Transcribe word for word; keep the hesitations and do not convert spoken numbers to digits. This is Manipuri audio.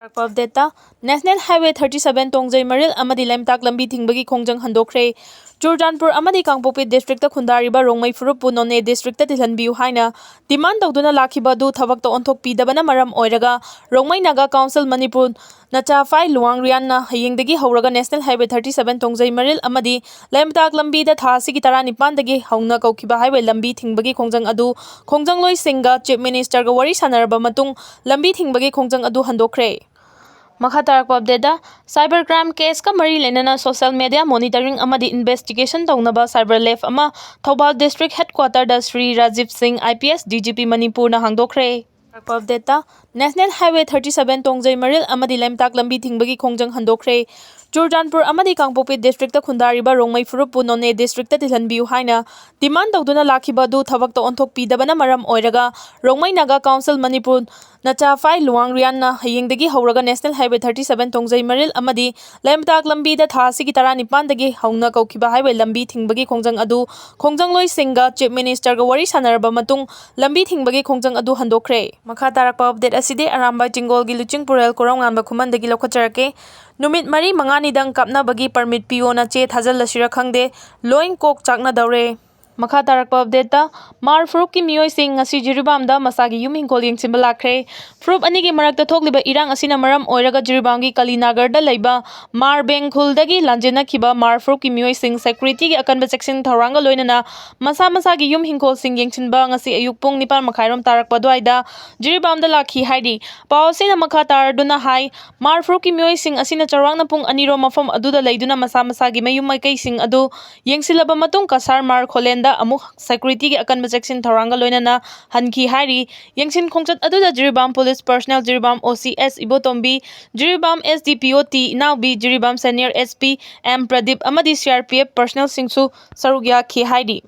ꯇꯥꯔꯛꯄ ꯑꯞꯗꯦꯠꯇ, ꯅꯦꯁꯅꯦꯜ ꯍꯥꯏꯋꯦ ꯊꯥꯔꯇꯤ ꯁꯚꯦꯟ ꯇꯣꯡꯖꯩ ꯃꯔꯤꯜ ꯑꯃꯗꯤ ꯂꯩꯃꯇꯥꯛ ꯂꯝꯕꯤ ꯊꯤꯡꯕꯒꯤ ꯈꯣꯡꯖꯪ ꯍꯟꯗꯣꯛꯈ꯭ꯔꯦ꯫ ꯆꯨꯔꯆꯥꯟꯄꯨꯔ ꯑꯃꯗꯤ ꯀꯥꯡꯄꯣꯛꯄꯤ ꯗꯤꯁꯇ꯭ꯔꯤꯛꯇ ꯈꯨꯟꯗꯥꯔꯤꯕ ꯔꯣꯡꯃꯩ ꯐꯨꯔꯨꯞꯄꯨ ꯅꯣꯅꯦ ꯗꯤꯁꯇ꯭ꯔꯤꯛꯇ ꯊꯤꯜꯍꯟꯕꯤꯌꯨ ꯍꯥꯏꯅ ꯗꯤꯃꯥꯟ ꯇꯧꯗꯨꯅ ꯂꯥꯛꯈꯤꯕ ꯑꯗꯨ ꯊꯕꯛꯇ ꯑꯣꯟꯊꯣꯛꯄꯤꯗꯕꯅ ꯃꯔꯝ ꯑꯣꯏꯔꯒ ꯔꯣꯡꯃꯩ ꯅꯥꯒꯥ ꯀꯥꯎꯟꯁꯤꯜ ꯃꯅꯤꯄꯨꯔ ꯅꯆꯥꯐꯥꯏ ꯂꯨꯋꯥꯡ ꯔꯤꯌꯥꯟꯅ ꯍꯌꯦꯡꯗꯒꯤ ꯍꯧꯔꯒ ꯅꯦꯁꯅꯦꯜ ꯍꯥꯏꯋꯦ ꯊꯥꯔꯇꯤ ꯁꯚꯦꯟ ꯇꯣꯡꯖꯩ ꯃꯔꯤꯜ ꯑꯃꯗꯤ ꯂꯩꯃꯇꯥꯛ ꯂꯝꯕꯤꯗ ꯊꯥ ꯑꯁꯤꯒꯤ ꯇꯔꯥꯅꯤꯄꯥꯟꯗꯒꯤ ꯍꯧꯅ ꯀꯧꯈꯤꯕ ꯍꯥꯏꯋꯦ ꯂꯝꯕꯤ ꯊꯤꯡꯕꯒꯤ ꯈꯣꯡꯖꯪ ꯑꯗꯨ ꯈꯣꯡꯖꯪꯂꯣꯏꯁꯤꯡꯒ ꯆꯤꯐ ꯃꯤꯅꯤꯁꯇꯔꯒ ꯋꯥꯔꯤ ꯁꯥꯟꯅꯔꯕ ꯃꯇꯨꯡ ꯂꯝꯕꯤ ꯊꯤꯡꯕꯒꯤ ꯈꯣꯡꯖꯪ ꯑꯗꯨ ꯍꯟꯗꯣꯛꯈ꯭ꯔꯦ꯫ ꯃꯈꯥ ꯇꯥꯔꯛꯄ ꯑꯞꯗꯦꯠꯇ, ꯁꯥꯏꯕꯔ ꯀ꯭ꯔꯥꯏꯝ ꯀꯦꯁꯀ ꯃꯔꯤ ꯂꯩꯅꯅ ꯁꯣꯁꯤꯌꯦꯜ ꯃꯦꯗꯤꯌꯥ ꯃꯣꯅꯤꯇꯔꯤꯡ ꯑꯃꯗꯤ ꯏꯟꯚꯦꯁꯇꯤꯒꯦꯁꯟ ꯇꯧꯅꯕ ꯁꯥꯏꯕꯔ ꯂꯦꯕ ꯑꯃ ꯊꯧꯕꯥꯜ ꯗꯤꯁꯇ꯭ꯔꯤꯛ ꯍꯦꯗꯀ꯭ꯋꯥꯇꯔꯗ ꯁ꯭ꯔꯤ ꯔꯥꯖꯤꯕ ꯁꯤꯡ, I P S, D G P ꯃꯅꯤꯄꯨꯔꯅ ꯍꯥꯡꯗꯣꯛꯈ꯭ꯔꯦ꯫ ꯇꯥꯔꯛꯄ ꯑꯞꯗꯦꯠꯇ, ꯅꯦꯁꯅꯦꯜ ꯍꯥꯏꯋꯦ ꯊꯥꯔꯇꯤ ꯁꯚꯦꯟ ꯇꯣꯡꯖꯩ ꯃꯔꯤꯜ ꯑꯃꯗꯤ ꯂꯩꯃꯇꯥꯛ ꯂꯝꯕꯤ ꯊꯤꯡꯕꯒꯤ ꯈꯣꯡꯖꯪ ꯍꯟꯗꯣꯛꯈ꯭ꯔꯦ꯫ ꯆꯨꯔꯆꯥꯟꯄꯨꯔ ꯑꯃꯗꯤ ꯀꯥꯡꯄꯣꯛꯄꯤ ꯗꯤꯁꯇ꯭ꯔꯤꯛꯇ ꯈꯨꯟꯗꯥꯔꯤꯕ ꯔꯣꯡꯃꯩ ꯐꯨꯔꯨꯞꯄꯨ ꯅꯣꯅꯦ ꯗꯤꯁꯇ꯭ꯔꯤꯛꯇ ꯊꯤꯜꯍꯟꯕꯤꯌꯨ ꯍꯥꯏꯅ ꯗꯤꯃꯥꯟ ꯇꯧꯗꯨꯅ ꯂꯥꯛꯈꯤꯕ ꯑꯗꯨ ꯊꯕꯛꯇ ꯑꯣꯟꯊꯣꯛꯄꯤꯗꯕꯅ ꯃꯔꯝ ꯑꯣꯏꯔꯒ ꯔꯣꯡꯃꯩ ꯅꯥꯒꯥ ꯀꯥꯎꯟꯁꯤꯜ ꯃꯅꯤꯄꯨꯔ ꯅꯆꯥꯐꯥꯏ ꯂꯨꯋꯥꯡ ꯔꯤꯌꯥꯟꯅ ꯍꯌꯦꯡꯗꯒꯤ ꯍꯧꯔꯒ ꯅꯦꯁꯅꯦꯜ ꯍꯥꯏꯋꯦ ꯊꯥꯔꯇꯤ ꯁꯚꯦꯟ ꯇꯣꯡꯖꯩ ꯃꯔꯤꯜ ꯑꯃꯗꯤ ꯂꯩꯃꯇꯥꯛ ꯂꯝꯕꯤꯗ ꯊꯥ ꯑꯁꯤꯒꯤ ꯇꯔꯥꯅꯤꯄꯥꯟꯗꯒꯤ ꯍꯧꯅ ꯀꯧꯈꯤꯕ ꯍꯥꯏꯋꯦ ꯂꯝꯕꯤ ꯊꯤꯡꯕꯒꯤ ꯈꯣꯡꯖꯪ ꯑꯗꯨ ꯈꯣꯡꯖꯪꯂꯣꯏꯁꯤꯡꯒ ꯆꯤꯐ ꯃꯤꯅꯤꯁꯇꯔꯒ ꯋꯥꯔꯤ ꯁꯥꯟꯅꯔꯕ ꯃꯇꯨꯡ ꯂꯝꯕꯤ ꯊꯤꯡꯕꯒꯤ ꯈꯣꯡꯖꯪ ꯑꯗꯨ ꯍꯟꯗꯣꯛꯈ꯭ꯔꯦ꯫ ꯃꯈꯥ ꯇꯥꯔꯛꯄ ꯑꯞꯗꯦꯠ ꯑꯁꯤꯗꯤ ꯑꯔꯥꯝꯕꯥꯏ ꯆꯤꯡꯒꯣꯜꯒꯤ ꯂꯨꯆꯤꯡ ꯄꯨꯔꯦꯜ ꯀꯣꯔꯧꯉꯥꯟꯕ ꯈꯨꯃꯟꯗꯒꯤ ꯂꯧꯈꯠꯆꯔꯛꯀꯦ꯫ ꯅꯨꯃꯤꯠ ꯃꯔꯤ ꯃꯉꯥꯅꯤꯗꯪ ꯀꯥꯞꯅꯕꯒꯤ ꯄꯔꯃꯤꯠ ꯄꯤꯌꯣꯅ ꯆꯦ ꯊꯥꯖꯤꯜꯂꯁꯤꯔ ꯈꯪꯗꯦ, ꯂꯣꯏ ꯀꯣꯛ ꯆꯥꯛꯅꯗꯧꯔꯦ꯫ ꯃꯈꯥ ꯇꯥꯔꯛꯄ ꯑꯞꯗꯦꯠꯇ, ꯃꯥꯔ ꯐꯨꯔꯨꯞꯀꯤ ꯃꯤꯑꯣꯏꯁꯤꯡ ꯉꯁꯤ ꯖꯤꯔꯤꯕꯥꯝꯗ ꯃꯁꯥꯒꯤ ꯌꯨꯝ ꯍꯤꯡꯈꯣꯜ ꯌꯦꯡꯁꯤꯟꯕ ꯂꯥꯛꯈ꯭ꯔꯦ꯫ ꯐꯨꯔꯨꯞ ꯑꯅꯤꯒꯤ ꯃꯔꯛꯇ ꯊꯣꯛꯂꯤꯕ ꯏꯔꯥꯡ ꯑꯁꯤꯅ ꯃꯔꯝ ꯑꯣꯏꯔꯒ ꯖꯤꯔꯤꯕꯥꯝꯒꯤ ꯀꯂꯤꯅꯥꯒꯔꯗ ꯂꯩꯕ ꯃꯥꯔ ꯕꯦꯡ ꯈꯨꯜꯗꯒꯤ ꯂꯥꯟꯖꯦꯟꯅꯈꯤꯕ ꯃꯥꯔ ꯐꯨꯔꯨꯞꯀꯤ ꯃꯤꯑꯣꯏꯁꯤꯡ ꯁꯦꯀ꯭ꯌꯨꯔꯤꯇꯤꯒꯤ ꯑꯀꯟꯕ ꯆꯦꯛꯁꯤꯟ ꯊꯧꯔꯥꯡꯒ ꯂꯣꯏꯅꯅ ꯃꯁꯥ ꯃꯁꯥꯒꯤ ꯌꯨꯝ ꯍꯤꯡꯈꯣꯜꯁꯤꯡ ꯌꯦꯡꯁꯤꯟꯕ ꯉꯁꯤ ꯑꯌꯨꯛ ꯄꯨꯡ ꯅꯤꯄꯥꯟ ꯃꯈꯥꯏꯔꯣꯝ ꯇꯥꯔꯛꯄ ꯑꯗꯨꯋꯥꯏꯗ ꯖꯤꯔꯤꯕꯥꯝꯗ ꯂꯥꯛꯈꯤ ꯍꯥꯏꯔꯤ꯫ ꯄꯥꯎ ꯑꯁꯤꯅ ꯃꯈꯥ ꯇꯥꯔꯗꯨꯅ ꯍꯥꯏ, ꯃꯥꯔ ꯐꯨꯔꯨꯞꯀꯤ ꯃꯤꯑꯣꯏꯁꯤꯡ ꯑꯁꯤꯅ ꯆꯥꯎꯔꯥꯛꯅ ꯄꯨꯡ ꯑꯅꯤꯔꯣꯝ ꯃꯐꯝ ꯑꯗꯨꯗ ꯂꯩꯗꯨꯅ ꯃꯁꯥ ꯃꯁꯥꯒꯤ ꯃꯌꯨꯝ ꯃꯥꯏꯀꯩꯁꯤꯡ ꯑꯗꯨ ꯌꯦꯡꯁꯤꯜꯂꯕ ꯃꯇꯨꯡ ꯀꯁꯥꯔ ꯃꯥꯔ ꯈꯣꯂꯦꯟꯗ ꯑꯃꯨꯛ ꯁꯦꯀ꯭ꯌꯨꯔꯤꯇꯤꯒꯤ ꯑꯀꯟꯕ ꯆꯦꯛꯁꯤꯟ ꯊꯧꯔꯥꯡꯒ ꯂꯣꯏꯅꯅ ꯍꯟꯈꯤ ꯍꯥꯏꯔꯤ꯫ ꯌꯦꯡꯁꯤꯟ ꯈꯣꯡꯆꯠ ꯑꯗꯨꯗ ꯖꯤꯔꯤꯕꯥꯝ ꯄꯨꯂꯤꯁ ꯄꯔꯁꯅꯦꯜ, ꯖꯤꯔꯤꯕꯥꯝ ꯑꯣ ꯁꯤ ꯑꯦꯁ ꯏꯕꯣꯇꯣꯝꯕꯤ, ꯖꯤꯔꯤꯕꯥꯝ ꯑꯦꯁ D P O T Inaobi, Jiribam senior S P M Pradip ꯑꯃꯗꯤ ꯁꯤ ꯑꯥꯔ ꯄꯤ ꯑꯦꯐ ꯄꯔꯁꯅꯦꯜꯁꯤꯡꯁꯨ ꯁꯔꯨꯛ ꯌꯥꯈꯤ ꯍꯥꯏꯔꯤ꯫